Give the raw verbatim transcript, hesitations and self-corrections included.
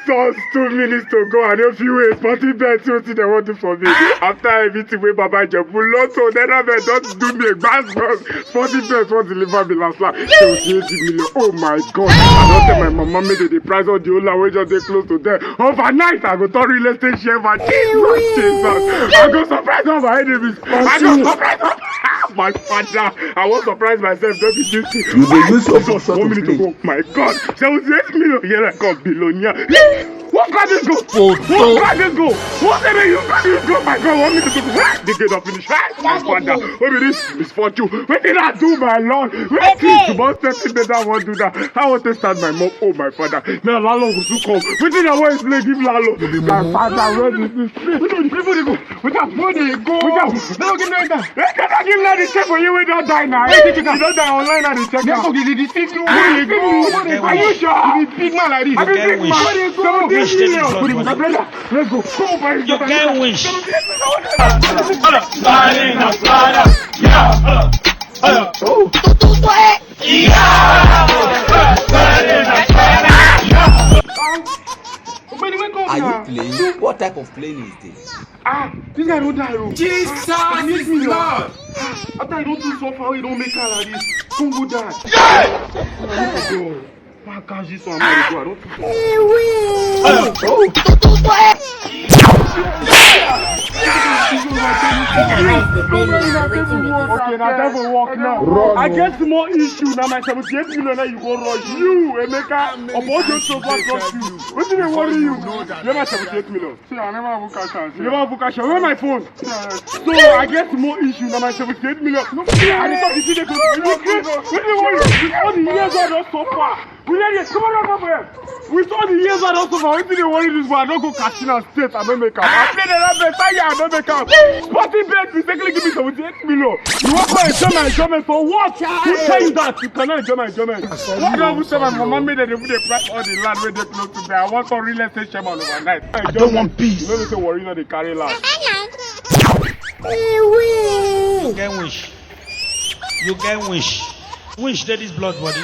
Just two minutes to go, I no fit wait. Sporting Bet, see wetin dem wan do for me. After everything wey Baba Ijebu Lotto, Naira Bet don do me gbas gbas. Sporting Bet wan deliver me last last. Seventy-eight million. Oh my God. I don tell my mama make dem dey price all the old land wey just dey close to them. Overnight, I go turn real estate share man. Jesus, Jesus. I go surprise all my enemies. I go surprise all my father. I wan surprise myself. Don't be guilty. You dey use your Jesus, one minute to go. My God, seventy-eight million. Here I come, billionaire. What can this go? What can this go? What can you can this go? My God, one minute to go. Ah, the gate don finish. Ah, my father, what be this misfortune? Wetin I do, my Lord? Wetin you wan tell me that I wan do that? I wan take start my mom. Oh, my father. Now, landlord go soon come. Wetin I wan explain give landlord? My father, where is this? Wetin dey go? Wetin dey go? Wetin dey go? No, give me that. Hey, dem don give me the check for you wey don die now. Hey, you don die online, I dey check am. Dem go give you the sick. Who dey go? Are you sure? You be big man like this. I be big man. Who dey go? Seventeen million. My brother, let's go. Come on, buddy. You get wish. Are you playing? What type of playing is this? Ah, this guy don die o. Jesus is Lord. After you don too suffer, you don make am like this. Come go die. Yeah! Oh my God. Why I catch this one? I go. I don too suffer. Okay, na devil work now. I get small issue. Na my seventy-eight million na you go rush. You, Emeka, Obojo, so far trust you. Wetin dey worry you? Get my seventy-eight million. See, I never even catch am. You never even catch am. Where my phone? So I get small issue. Na my seventy-eight million. No, I dey talk, you see the clothes. You dey craze. Wetin dey worry you? With all the years I don suffer. With all the, come on, come on. With all the years I don suffer, wetin dey worry this boy? I don go Katsina State, I no make am. I play the last bet, I no make am. Sporting Bet mistakenly give me seventy-eight million. You wan come enjoy my enjoyment for what? Who tell you that? You cannot enjoy my enjoyment. What do I even tell my mama make dem dey price all the land wey dey close to there? I wan turn real estate chairman overnight. I don't want peace. You know me say worry no dey carry last. You get wish. You get wish. Wish dey this blood body.